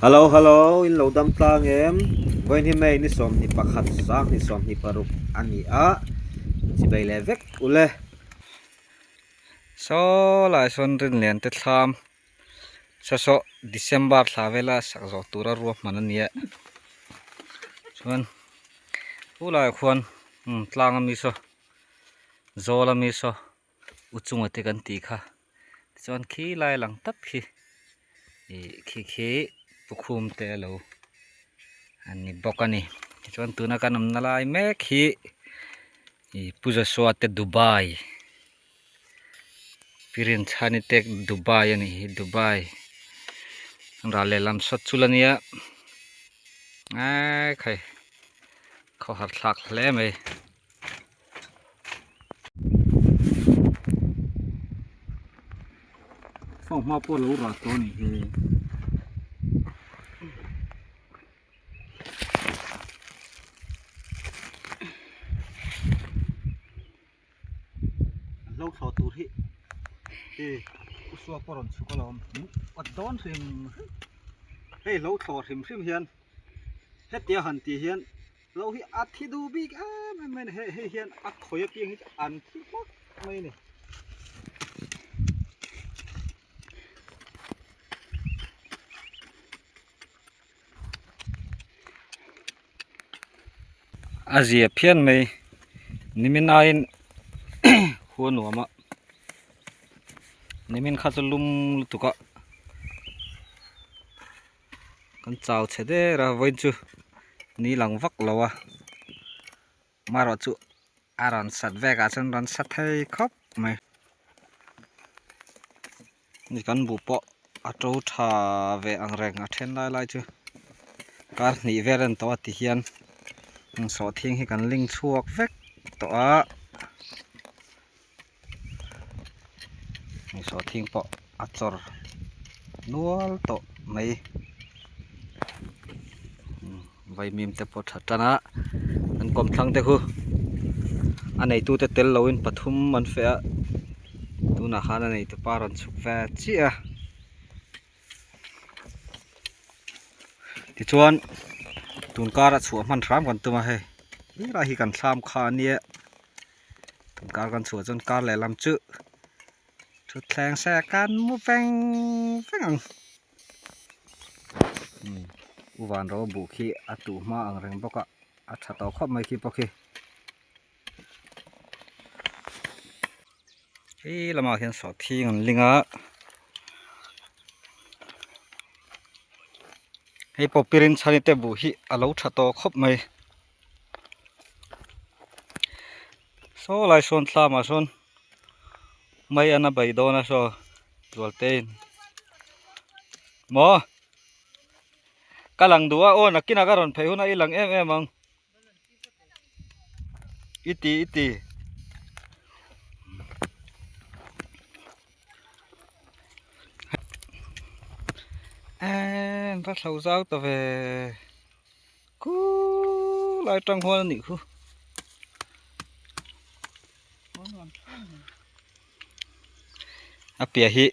Hello hello in lo dam tlang em vawiin hi May ni 21 sang ni 26 a ni a chibei leh vek ule. Saw lai sawn rinlian te thlam saw saw December thla vela sak zawh tura ruahman a ni a chuan chu laiah khuan tlang ami saw zawl ami saw u chunga te kan tih kha tichuan khi lai lang tak khi ih khi khi pukhum te alo a ni bawk a ni tichuan tuna kan awmna lai mek hi ih Pu Joshua te Dubai Pirinchhani te Dubai a nih hi Dubai ral lehlam sawt chu la nia eee khai khawhar thlak hle mai. Fanghma pawh lo rah tawh a nih hi. Lo thlawh tur hi e u suak pawh rawn chhuk alawm a dawn hrim hrim hei lo thlawh hrim hrim hian hetia han tih hian Lo hi a thi duh bik em em mai a ni hei hei hian a khawi apiang hi an thi hmak mai a ni. A zia phian mai nimin aiin khua nuam a nimin kha chu lum lutuk a. Kan chau chhe der a vawiin chu ni lang vak lo a amaherawh chu a rawn sat vek ah chuan rawn sa thei khawp mai ni kan buh pawh a to tha ve ang reng a then lai lai chu kar hnih vel a ni tawh a ti hian sawhthing hi kan ling chhuak vek tawh a sawhthing pawh a chawr nual tawh mai vaimim te pawh tha tan a an kawmthlang te khu a neitu te tel lo in pathum an feh a tunah khan a neitu pa rawn chhuk ve chiah a tichuan tun kar a chhuah hman hram kan tum a hei helai hi kan thlam kha a nia. Kar kan chhuah chuan kar lehlam chu thutthleng se kan mu veng veng ang u van ro buh khi a tuh hma ang reng bawk a a tha tawh khawp mai khi pawh khi he lamah hian sawhthing an ling a hei pawh pirin chhani te buh hi a lo tha tawh khawp mai. Saw lai sawn thlamah sawn mai an a bei dawn a saw Zualtein maw ka lang duh a aw nakinah ka rawn phei hunah i lang em em ang i ti i ti. Eee ka thlo zau ta ve. Khulai tang huan a nih khu a piah hi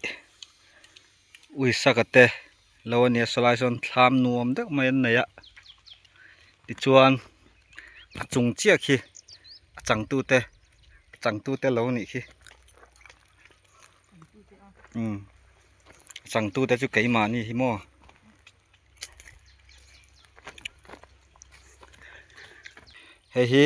uisaka te lo a nia sawlai sawn thlam nuam deuh mai an nei a tichuan a chung chiah khi a changtute a changtute lo nih khi umm a changtute chu keimahni hi maw. Hei hi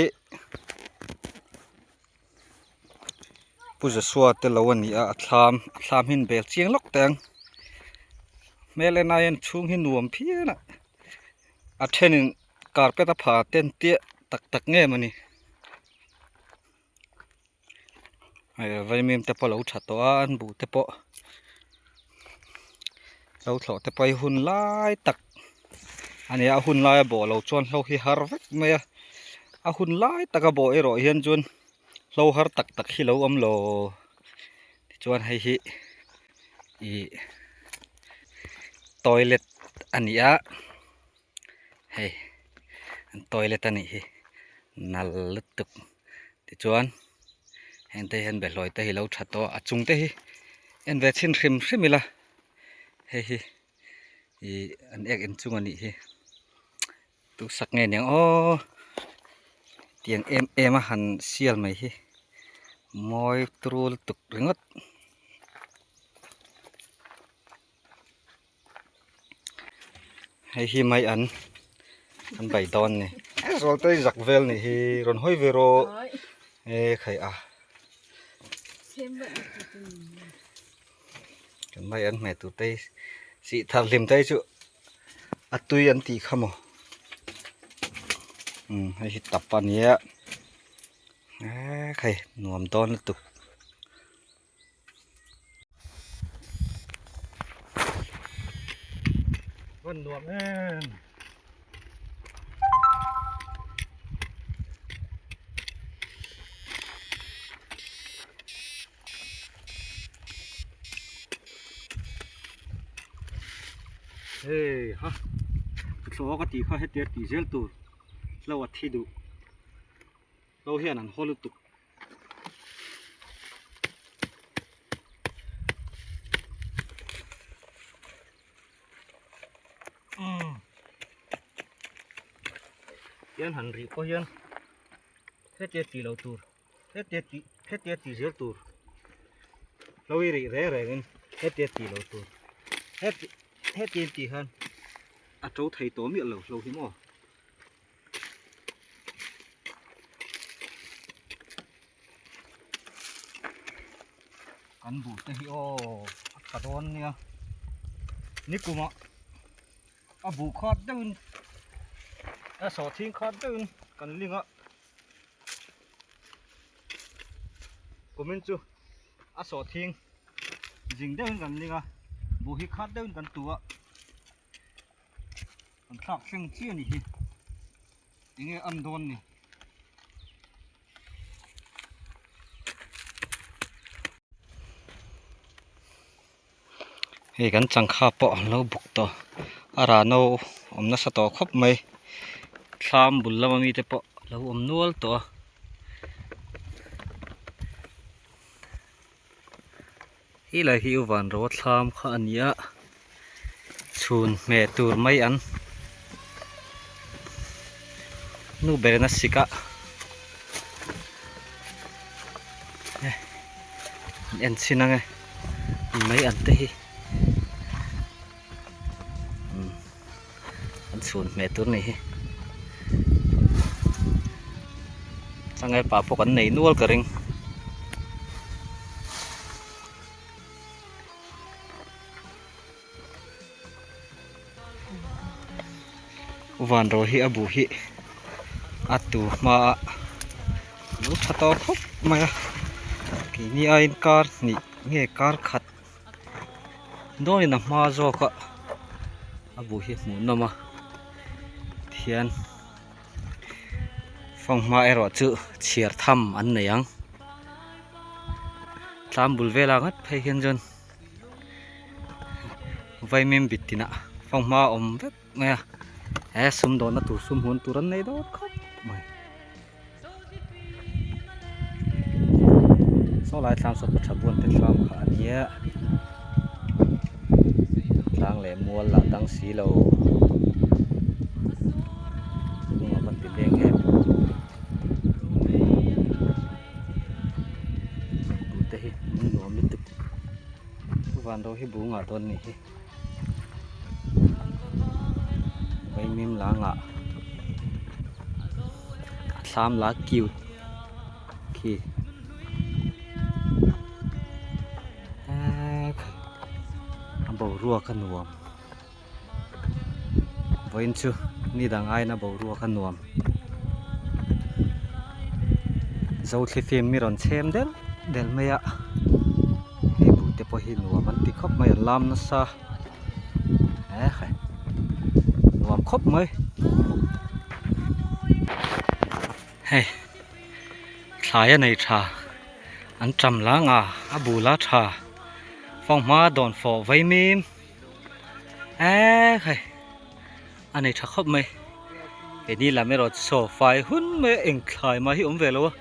Pu Joshua te lo a ni a a thlam a thlam hi an bel chiang lawk teh ang hmel en aiin chhung hi nuam phian a a thenin carpet a pha te an tia tak tak nge mawni hei vaimim te pawh a lo tha tawh a an buh te pawh lo thlawh te pawh hi hun lai tak a ni a a hun laia bawh lo chuan hlo hi har vek mai a a hun lai taka bawh erawh hian chuan hlo har tak tak hi lo awm lo tichuan hei hi ih toilet a ni a hei an toilet a nih hi nal lutuk tichuan heng te hian behlawi te hi lo tha tawh a a chung te hi en ve chhin hrim hrim ila hei hi. Ih an ek in chung a nih hi tu sak nge niang aw tiang em em a han sial mai hi mawi turu lutuk ringawt. Hei hi mai an an bai dawn ni zual te zak vel nih hi rawn hawi ve rawh e khai a kan mai an hmeh tur te hi sih thar hlim te hi chu a tui an tih kha maw umm hei hi tap a nia e khai nuam dawn lutuk. Van nuam em. Hei ha thlawh ka tih kha hetia tih zel tur hlo a thi duh hlo hian an haw lutuk. Hian han rih pawh hian hetia tih loh tur hetia tih hetia tih zel tur lo i rih reng reng in hetia tih loh tur heti heti tih hian a to thei tawh miah lo hlo hi maw. Kan buh te hi aw a tha dawn nia nikumah a buh khat deuhin a sawhthing khat deuhin kan ling a kumin chu a sawhthing zing deuhin kan ling a buh hi khat deuhin kan tu a. An thlak thleng chiah a ni hi enge an dawn ni. Hei kan changkha pawh an lo buk tawh a rah no awm nasa tawh khawp mai thlam bul lama mite pawh lo awm nual tawh a. Hi lai hi van ro thlam kha a ni a chhun hmeh tur mai an nu ber in a sik a an en chhin ang e mai an te hi an chhun hmeh tur a ni hi changel pa pawh kan nei nual ka ring. Van ro hi a buh hi a tu hma a lo tha tawh khawp mai a keini aiin kar hnih nge kar khat dawnin a hma zawk a a buh hi hmuh nawm a tihian fanghma erawh chu chhiar tham an nei ang tlang bul velah ngat phei hian chuan vaimim bit tinah fanghma a awm vek mai a he sumdawnna tur sum hun tur an nei dawn khawp mai. Saw lai thlam saw tha buan te thlam kha a nia tlang leh mual lah dang si lo lung a va ti leng em buh te hi an nuam lutuk van ro hi buh ngah dawn a nih hi vaimim la ngah. A thlam la cute khi a boruak a nuam vawiin chu ni dang aiin a boruak a nuam zothlifim mi rawn chhem del del mai a hei buh te pawh hi nuam an ti khawp mai an lam nasa ehe nuam khawp mai hei thlai a nei tha an tam lang a a bul a tha fanghma dawn fawh vei mim ehe a nei tha khawp mai keini lam erawh chu saw fai hun mai a eng thlai mah hi awm ve lo a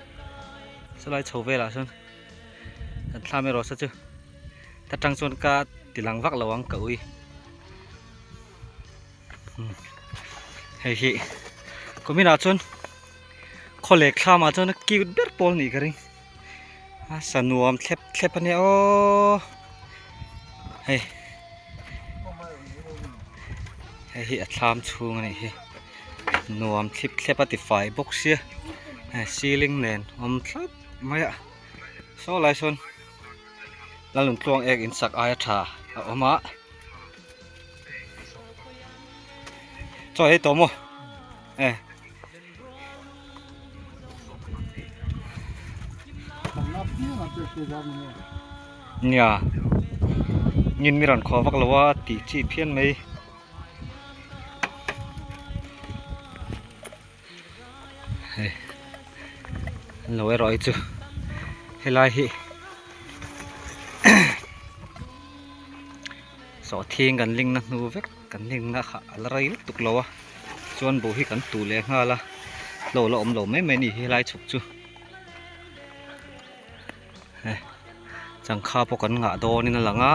chulai chho velah sawn kan thlam erawh saw chu ta tang chuan ka ti lang vak lo ang ka ui. Hei hi kuminah chuan khawlek thlamah chuan a cute ber pawl nih ka ring a sa nuam thlep thlep a nia aw hei hei hi a thlam chhung a nih hi nuam thlip thlep a ti fai bawk sia hei ceiling nen awm thlap mai a saw lai sawn Lalnuntluang ek in sak aia tha a awm a. Chaw ei tawh maw? Eh. Nia. Ngin mi rawn khaw vak lo a tih chi phian mai. Hei an lo erawh hi chu helai hi sawhthing kan ling na hnu vek kan ling na kha a la rei lutuk lo a chuan buh hi kan tuh leh nghal a hlo la awm lo mai mai a ni helai chhuk chu hei changkha pawh kan ngah dawn in a lang a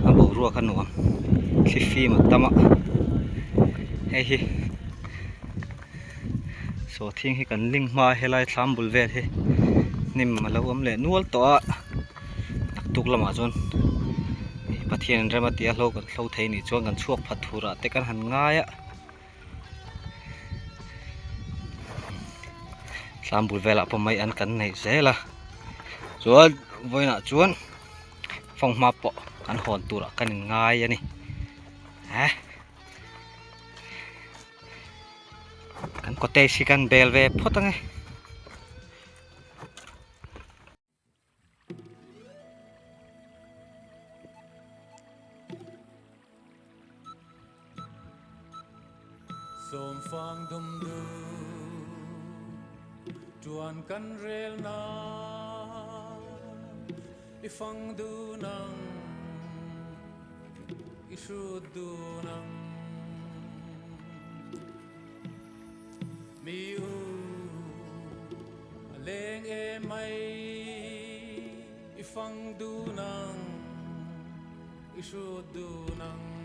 a boruak a nuam thlifim a tam a hei hi sawhthing hi kan ling hma a helai thlam bul vel hi hnim a lo awm leh nual tawh a naktuk lamah chuan Pathian in rem a tih a hlo kan hlo thei nih chuan kan chhuak phat thurah te kan han ngai a thlam bul velah pawh mai an kan neih zel a chuan vawiinah chuan fanghma pawh kan hawn turah kan in ngai a ni eh. Kan cottage hi kan bel ve phawt ange. Sawmfang dum du tuan kan rel na i fang dun ang i hrut dun ang mi u a leng em mai i fang dun ang i hrut dun ang.